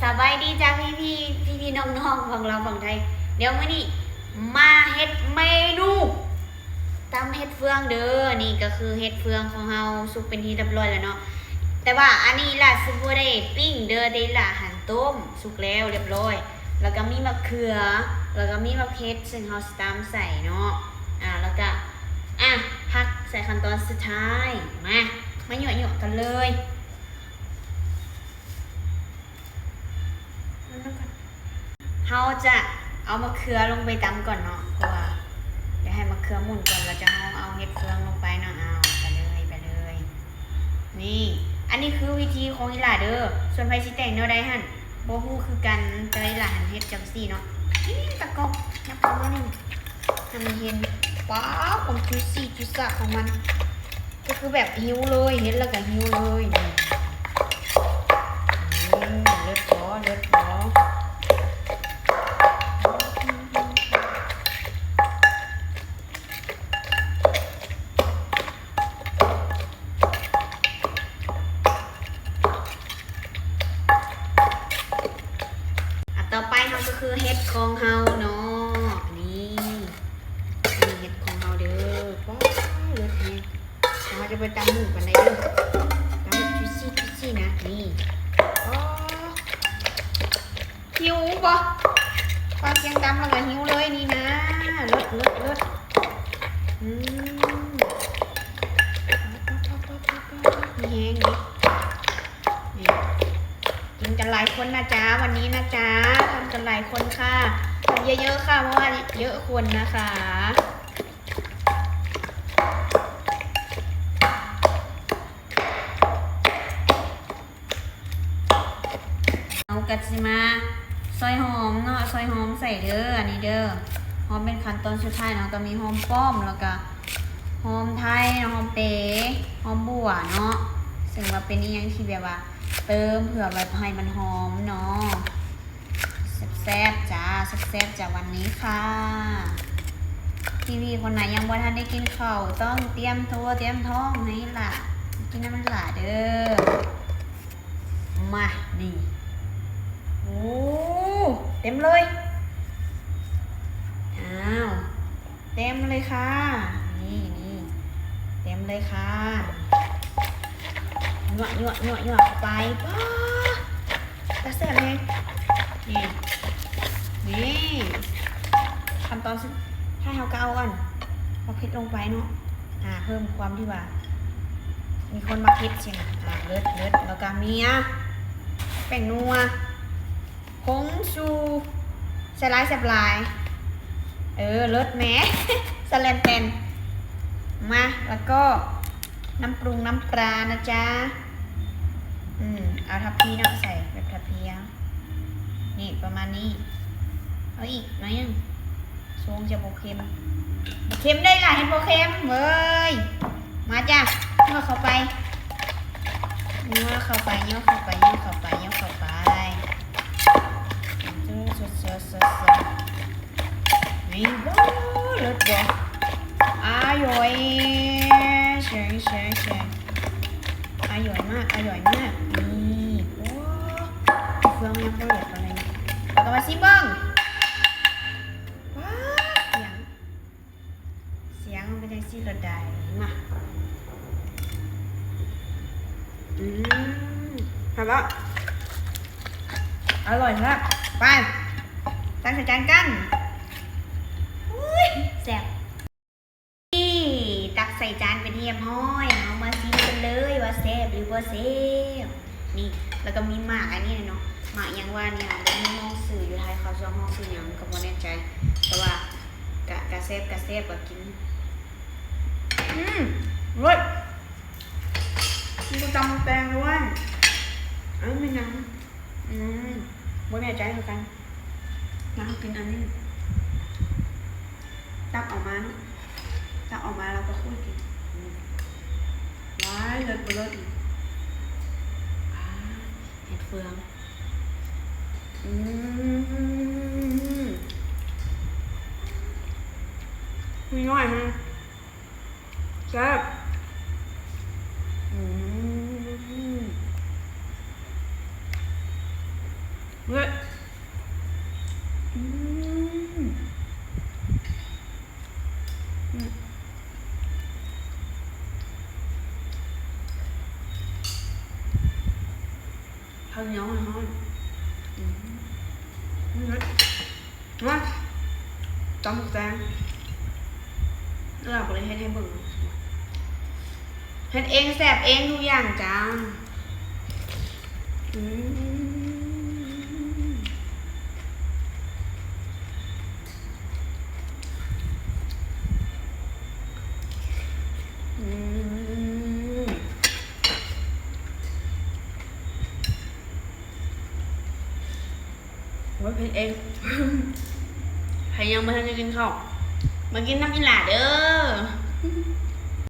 ສະບາຍດີຈ້າ ພີ່ໆ ພີ່ໆ ນ້ອງໆ ຝັ່ງລາວຝັ່ງໄທ. ດຽວມື້ນີ້ມາເຮັດເມນູຕຳເຫັດເຟືອງເດີ. ນີ້ກໍຄືເຫັດເຟືອງຂອງເຮົາສຸກເປັນທີ່ຮຽບຮ້ອຍແລ້ວເນາະ, ແຕ່ວ່າອັນນີ້ລະຊິບໍ່ໄດ້ປີ້ງເດີ, ແຕ່ລະຫັ້ນຕົ້ມສຸກແລ້ວຮຽບຮ້ອຍ. ແລ້ວກໍມີໝາກເຂືອ ແລ້ວກໍມີໝາກເຫັດ ຊຶ່ງເຮົາຊິຕຳໃສ່ເນາະ. ອາ ແລ້ວກໍ ອາ ຜັກໃສ່ຂັ້ນຕອນສຸດທ້າຍ. ມາ ມາຍົວະໆ ກັນເລີຍ. ເຮົາຈະເອົາໝາກເຂືອລົງໄປຕຳກ່ອນເນາະ ເພາະວ່າຢາກໃຫ້ໝາກເຂືອໝຸ່ນກ່ອນ ແລ້ວຈະເຮົາເອົາເຫັດເຟືອງລົງໄປເນາະ. ເອົາ ໄປເລີຍ ໄປເລີຍ. ນີ້ ອັນນີ້ຄືວິທີຂອງອີ່ຫຼ້າເດີ, ສ່ວນໃຜຊິແຕ່ງແນວໃດຫັ້ນບໍ່ຮູ້ຄືກັນ, ແຕ່ວ່າອີ່ຫຼ້າຫັ້ນເຮັດຈັ່ງຊີ້ເນາະ. ນີ້ຕາກ້ອງ ຍັບເຂົ້າມາໜຶ່ງ ໃຫ້ມັນເຫັນ. ປາດ ຄວາມຈຸຊີຈຸຊາຂອງມັນ ກໍຄືແບບຫິວເລີຍ, ເຫັນແລ້ວກໍຫິວເລີຍ. ອືມ ເລີດບໍ່ ເລີດບໍ່? ອ່ະ ຕໍ່ໄປເຮົາກໍຄືເຫັດຂອງເຮົາເນາະ. ນີ້ ນີ້ເຫັດຂອງເຮົາເດີ. ປ້າ ເລີດແຮງ. ເຮົາຈະບໍ່ຕຳໝູ່ປານໃດເດີ, ຕຳແບບຈຸຊີຈຸຊີນະ. ນີ້ ອໍ ຫິວບໍ່? ຟັງສຽງຕຳແລ້ວກໍຫິວເລີຍນີ້ນະ. ເລີດ ເລີດ ເລີດ. ອືມ ມີແຮງເດ. ນີ້ ກິນກັນຫຼາຍຄົນນະຈ໊ະ ວັນນີ້ນະຈ໊ະ, ທຳກັນຫຼາຍຄົນຄ່ະ, ທຳເຍີະໆ ຄ່ະ ເພາະວ່າເຍີະຄົນນະຄະ. ເຮົາກໍຊິມາຊອຍຫອມເນາະ, ຊອຍຫອມໃສ່ເດີ ອັນນີ້ເດີ. ຫອມເປັນຂັ້ນຕອນສຸດທ້າຍເນາະ, ກໍມີຫອມປ້ອມ ແລ້ວກໍຫອມໄທ, ຫອມເປ, ຫອມບົ່ວເນາະ, ເຊິ່ງວ່າເປັນອີ່ຫຍັງທີ່ແບບວ່າເຕີມເພື່ອແບບໃຫ້ມັນຫອມເນາະ. ແຊບໆ ຈ້າ ແຊບໆ ຈ້າ ວັນນີ້ຄ່ະ. ພີ່ໆ ຄົນໃດຍັງບໍ່ທັນໄດ້ກິນເຂົ້າ ຕ້ອງຕຽມໂຕຕຽມທ້ອງໃຫ້ຫຼ້າ ກິນນຳຫຼ້າເດີ. ມາ ນີ້ ໂອ້ ເຕັມເລີຍ. ອ້າວ ເຕັມເລີຍຄ່ະ. ນີ້ ນີ້ ເຕັມເລີຍຄ່ະ. ຍົວະໆໆໆ ເຂົ້າໄປ. ປ້າ ຕາແຊບແຮງ. ນີ້ ນີ້ ຂັ້ນຕອນສຸດທ້າຍ ເຮົາກໍເອົາອັນບັກເຜັດລົງໄປເນາະ. ອາ ເພີ່ມຄວາມທີ່ວ່າມີຄົນມັກເຜັດຊີ້ນະ. ອາ ເລີດ ເລີດ. ແລ້ວກໍມີ ອາ ແປ້ງນົວ ຜົງຊູ ແຊບຫຼາຍ ແຊບຫຼາຍ. ເອີ ເລີດແໝ່ ສະແລນແຕນ. ມາ ແລ້ວກໍນ້ຳປຸງນ້ຳປານະຈ໊ະ. ອືມ ເອົາທັບພີເນາະ ໃສ່ແບບທັບພີເອົາ. ນີ້ ປະມານນີ້. ເອົາອີກໜ້ອຍໜຶ່ງ. ຊົງຈະບໍ່ເຄັມ. ບໍ່ເຄັມໄດ້ລະ ເຮັດບໍ່ເຄັມເວີຍ. ມາຈ້ະ ຍົວະເຂົ້າໄປ ຍົວະເຂົ້າໄປ ຍົວະເຂົ້າໄປ ຍົວະເຂົ້າໄປ ຍົວະເຂົ້າໄປ. ນີ້ ວ້າວ ເລີດບໍ່? ອາຢອຍ ເຊີງ ເຊີງ ເຊີງ ອາຢອຍມາກ ອາຢອຍມາກ. ນີ້ ໂອ້ ເຟືອງຍັງບໍ່ຫຼຽບປານໃດ. ເຮົາກໍມາຊີມເບິ່ງ. ວ້າວ ສຽງ ສຽງມັນເປັນຈັ່ງຊີ້ໂລດໃດ໋. ມາ ອືມ ແຊບລະ ອະລ່ອຍແທ້. ໄປ ຕັກໃສ່ຈານກັນ. ອຸ້ຍ ແຊບ. ນີ້ ຕັກໃສ່ຈານເປັນທີ່ຮຽບຮ້ອຍ. ເຮົາມາຊີມກັນເລີຍວ່າແຊບຫຼືບໍ່ແຊບ. ນີ້ ແລ້ວກໍມີໝາກອັນນີ້ເນາະ, ໝາກຫຍັງວ່ານີ້ ເຮົາບໍ່ຮູ້ຮ້ອງຊື່ ຢູ່ໄທເຂົາຈະຮ້ອງຊື່ຫຍັງກໍບໍ່ແນ່ໃຈ, ແຕ່ວ່າກະ ກະແຊບ ກະແຊບ ກະກິນ. ອືມ ເລີດ. ມີຕຳແຕງດ້ວຍ. ອັນນີ້ແມ່ນຫຍັງ? ອືມ ບໍ່ແນ່ໃຈຄືກັນ. ມາ ເຮົາກິນອັນນີ້ ຕັກອອກມາເນາະ, ຕັກອອກມາແລ້ວກໍຄຸຍກິນ. ອືມ ວ້າຍ ເລີດບໍ່ເລີດ. ອາ ເຫັດເຟືອງ. ອືມ ມີນ້ອຍແຮງ. ແຊບ. ອືມ ອືມ ອືມ. ເລີດ ອືມ ອືມ ເຂົ້າໜຽວຮ້ອນໆ ອືມ ເລີດ. ມາ ຕຳບັກແຕງ ລາວບໍ່ໄດ້ເຮັດໃຫ້ເບິ່ງ ເຮັດເອງແຊບເອງທຸກຢ່າງຈ້າ ອືມ ອືມ. ໂອ້ຍ ເຮັດເອງ ໃຜຍັງບໍ່ທັນໄດ້ກິນເຂົ້າ ມາກິນນຳອີ່ຫຼ້າເດີ້.